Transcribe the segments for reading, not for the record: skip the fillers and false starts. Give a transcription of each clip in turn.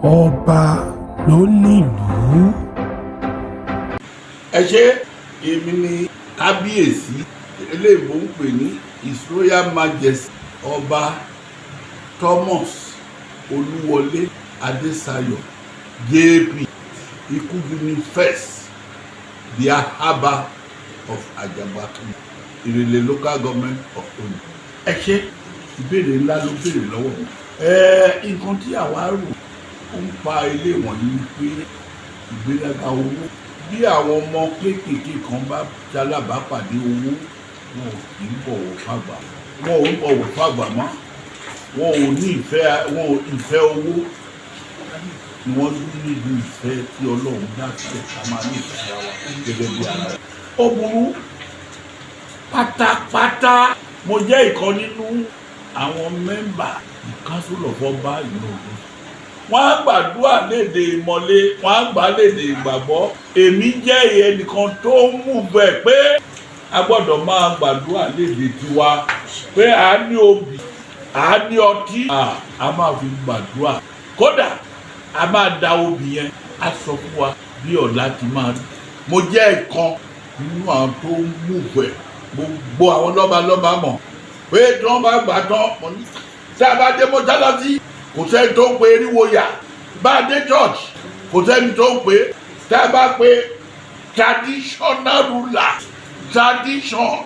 Ọba ló nílùú. Ẹ ṣe. Èmi ni Kábíyèsí, eléèbó ń pè ní His Royal Majesty, Ọba Thomas Olúwọlé Adésayọ̀ JP, Ikúguni first, the Ahaba of Ajagba, Ìrẹ̀lẹ̀ Local Government of Ondo. Ẹ ṣe, ìbéèrè ńlá ló béèrè lọ́wọ́ mi. Ẹ nǹkan tí àwa rò ó ń pa ilé wọ̀nyí ni pé ìgbéraga owó. Bí àwọn ọmọ kéékèèké kan bá ṣalábàápàdé owó, wọn ò kì í bọ̀wọ̀ fágbà, wọn ò ń bọ̀wọ̀ fágbà mọ́. Wọn ò ní ìfẹ́, wọn ò ìfẹ́ owó ni wọ́n ní ju ìfẹ́ tí Ọlọ́run dá sílẹ̀ ká máa ní ìfẹ́ ara wa gẹ́gẹ́ bí ara wa. Ó burú pátápátá. Mo jẹ́ ìkan nínú àwọn member Council of Ọba ìlú Ogun. Wọ́n á gbàdúrà léde ìmọ̀le, wọ́n á gbà léde ìgbàgbọ́. Èmi jẹ́ ẹnìkan tó ń mú bẹ́ẹ̀ pé a gbọ́dọ̀ máa gbàdúrà léde tiwa, pé a ní obì, a ní ọtí, a máa fi gbàdúrà. Kódà a máa da obì yẹn, a sọ fún wa bí ọ̀la ti máa rí. Mo jẹ́ ìkan nínú àwọn tó ń mú bẹ́ẹ̀. Gbogbo àwọn lọ́balọ́ba mọ̀ pé tí wọ́n bá gbà tán, mo ní tí a bá dé mọ́ṣáláṣí, kò sẹ́ni tó ń pe eriwo yà. Bá a dé church, kò sẹ́ni tó ń pe. Tá a bá pe traditional ruler, tradition,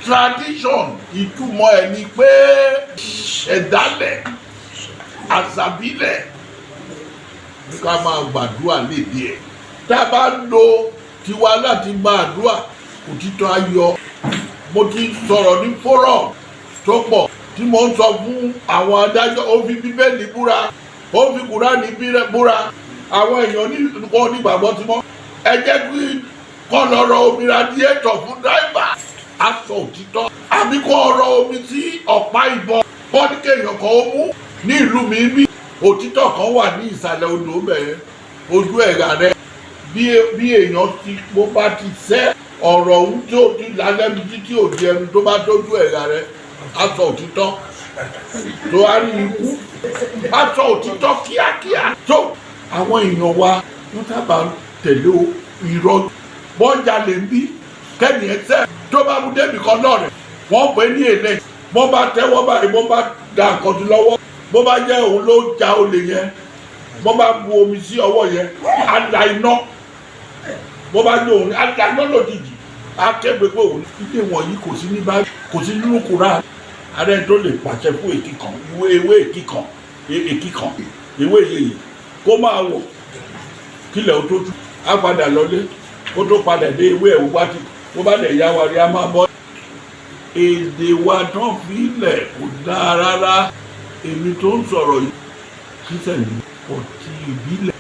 tradition, ìtumọ̀ ẹ̀ ni pé ẹ̀dálẹ̀ àṣàbílẹ̀ ní ká máa gbàdúrà léde ẹ̀. Tá a bá lo tiwa láti gbàdúrà, òtítọ́ ayọ̀. Mo ti sọ̀rọ̀ ní forum tó pọ̀ tí mo ń sọ fún àwọn adájọ́. Ó fi Bíbélì búra, ó fi Kùránì búra. Àwọn èèyàn ní wọn nígbàgbọ́ tí mọ́. Ẹ jẹ́ kí kọ́ lọ rọ omi radiator fún driver, aṣọ òtítọ́, àbí kọ́ rọ omi sí ọ̀pá ìbọn, kọ́ ní kéèyàn kan ó mú ní ìlú mi bí. Òtítọ́ kan wà ní ìsàlẹ̀ odò bẹ̀rẹ̀ ojú ẹ̀rà rẹ. Bí èèyàn ti bó bá ti sẹ́ ọ̀rọ̀ ohun tí ó ti lálẹ́nu títí òdi ẹnu tó bá dójú ẹ̀rà rẹ, aṣọ òtítọ́ tó á rí ikú, aṣọ òtítọ́ kíákíá. Tó àwọn èèyàn wa, wọ́n sábà ń tẹ̀lé irọ́. Bọ́jà lè ń bí kẹ́ni ẹsẹ̀ tó bá mú débì kan náà rẹ̀, wọ́n pè é ní èlé. Wọ́n bá tẹ́wọ́ báyìí, wọ́n bá da nǹkan sí lọ́wọ́, bó bá jẹ́ òun ló ja olè yẹn, bó bá bu omi sí ọwọ́ yẹn, á la iná. Bó bá ní òun á la iná lójijì, á kégbe pé òun. Ilé wọ̀nyí kò sí ní báyìí, kò sí nínú Kùránì. Ààrẹ tó lè pàṣẹ fún èkì kan, ìwé ewé èkì kan, èkì kan, ewé yìí kó máa wọ̀ kílẹ̀ ó tó tú, á padà lọlé. Kó tó padà dé, ewé ẹ̀ wá ti bó bá dẹ̀ yá wa rí, á máa bọ́. Èdè wa tán fi ilẹ̀ kò dáa rárá. Èmi tó ń sọ̀rọ̀ yìí, kíṣẹ̀ ní ọtí ìbílẹ̀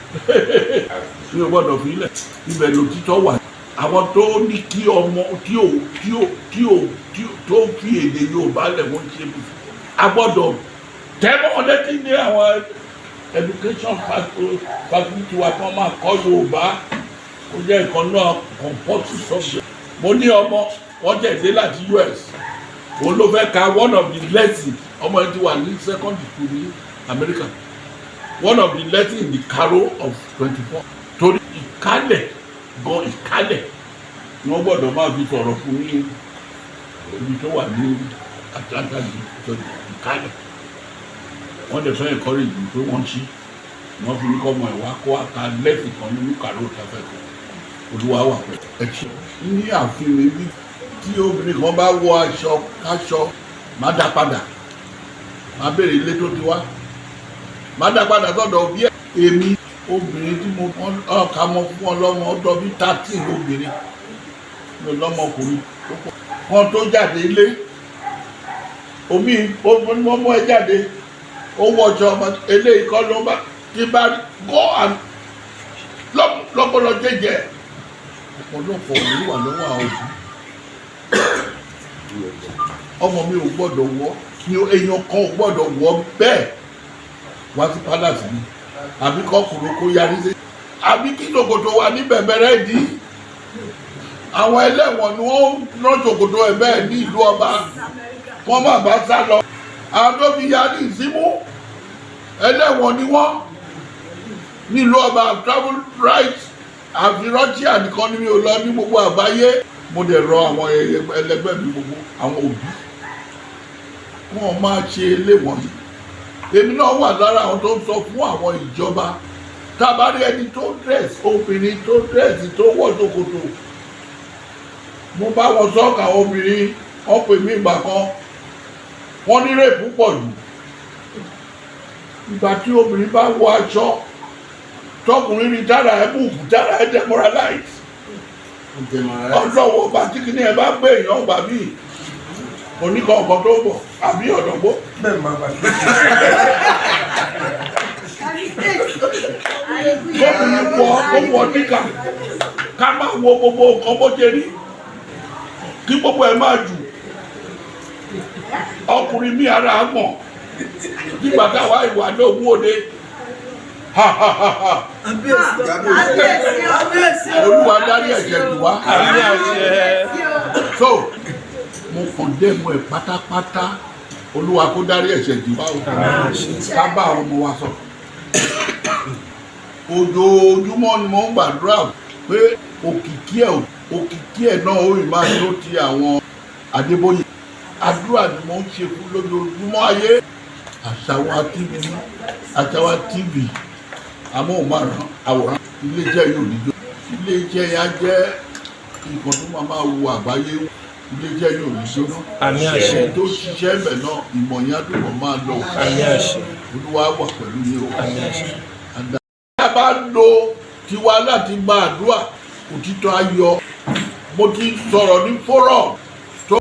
mi ò gbọ́dọ̀ fi ilẹ̀. Ibẹ̀ ló títọ́ wà. Àwọn tó ní kí ọmọ tí ò tí ò tó fi èdè Yorùbá lẹ̀, wọ́n ṣe bí a gbọ́dọ̀ tẹ́mọ́ létí ní àwọn education faculty wa kí wọ́n máa kọ́ Yorùbá, ó jẹ́ ìkan náà, compulsory subject. Mo ní ọmọ, wọ́n jẹ́ dé láti US, òun ló fẹ́ ka one of the lessons. Ọmọ yẹn ti wà ní secondary school ní America. One of the lessons in the carol of 24, torí ìkálẹ̀ gan, ìkálẹ̀ ni wọ́n gbọ́dọ̀ máa fi sọ̀rọ̀ fún ní ibi tó wà ní Atlanta yìí. Ìkálẹ̀ wọ́n lè fẹ́ encourage mi pé wọ́n ṣí wọ́n fi ní kọ́ ọmọ ìwà kó wá ka lẹ́sìn kan nínú carol tafẹ́ kan. Olúwa wà pẹ̀lú. Ẹ ṣe. Ní ààfin mi bí, tí obìnrin kan bá wọ aṣọ káṣọ, má dá padà, má béèrè ilé tó ti wá, má dá padà sọ́dọ̀ òbí ẹ̀. Èmi obìnrin tí mo ká mọ fún ọlọ́mọ ọdọ bíi 13 obìnrin mi ò lọ́mọkùnrin tó pọ̀ kan tó jáde ilé omi ọmọ ẹ jáde, ó wọṣọ ọmọ eléyìí kọ́ ló bá tí bá go and lọ́pọ̀lọ́ jẹ́jẹ́. Ọ̀pọ̀lọpọ̀ òní wà lọ́wọ́ àwọn òbí. Ọmọ mi ò gbọ́dọ̀ wọ́ mi, èèyàn kan ò gbọ́dọ̀ wọ́ bẹ́ẹ̀ wá sí palace mi, àbí kọkùnrin kó yarí sí, àbí kí ṣòkòtò wà ní bẹ̀bẹ̀rẹ̀ ìdí. Àwọn ẹlẹ́wọ̀n ni wọ́n rán ṣòkòtò ẹ̀ bẹ́ẹ̀ ní ìlú ọba, wọ́n má bá sá lọ. Àwọn tó fi yarí ìsímú, ẹlẹ́wọ̀n ni wọ́n. Nílùú ọba, I've travel right, àfi Russia nìkan ni mi ò lọ ní gbogbo àgbáyé. Mo dẹ̀ rọ àwọn ẹlẹgbẹ́ mi gbogbo, àwọn òbí, wọn máa ṣe ilé wọ̀nyí. Èmi náà wà lára àwọn tó ń sọ fún àwọn ìjọba, tá a bá rí ẹni tó dress, obìnrin tó dress, tó wọ̀ ṣòkòtò, mo bá wọn sọ́ọ̀kà. Àwọn obìnrin, wọ́n pè mí ìgbà kan, wọ́n ní rape pọ̀ jù. Ìgbà tí obìnrin bá wọ aṣọ, tọkùnrin ní tára ẹ bùkù, tára ẹ demoralize, ọlọ́wọ́ bá tí kìíní ẹ bá gbé èèyàn gbà mí oníkan ọ̀kan tó bọ̀ àbí ọ̀dọ́gbó. Bẹ́ẹ̀ máa bá. Gómìnà wọ, ó wọ níkà, ká máa wo gbogbo nǹkan bó ṣe rí, kí gbogbo ẹ máa jù. Ọkùnrin mi ara gbọ̀n nígbà táwa ìwà náà wú òde. Ha ha ha ha! Olúwa dárí ẹ̀jẹ̀ jù wá. Àmín àṣẹ. So mo condemn ẹ̀ pátápátá. Olúwa kó dárí ẹ̀ṣẹ̀ jù wá o. Ká bá àwọn ọmọ wa sọ. Ojoojúmọ́ ni mo ń gbàdúrà pé òkìkí ẹ̀ náà ó ì máa tó ti àwọn Adébóyè. Àdúrà ni mo ń ṣe fún lójoojúmọ́ ayé. Àṣàwà TV ní Àṣàwà TV, amóhùnmáwòrán, àwòrán iléeṣẹ́ yóò níjó. Iléeṣẹ́ yẹn á jẹ́ nǹkan tó máa máa wo àgbáyé. Iléeṣẹ́ yóò ní jóná. Àmín àṣẹ. Ẹni tó ṣiṣẹ́ ẹ̀bẹ̀ náà, ìmọ̀ yẹn á túbọ̀ máa lọ. Àmín àṣẹ. Olúwa wà pẹ̀lú yín o. Àmín àṣẹ. Tá a bá lo tiwa láti gba àdúrà, òtítọ́ ayọ̀. Mo ti sọ̀rọ̀ ní forum tó.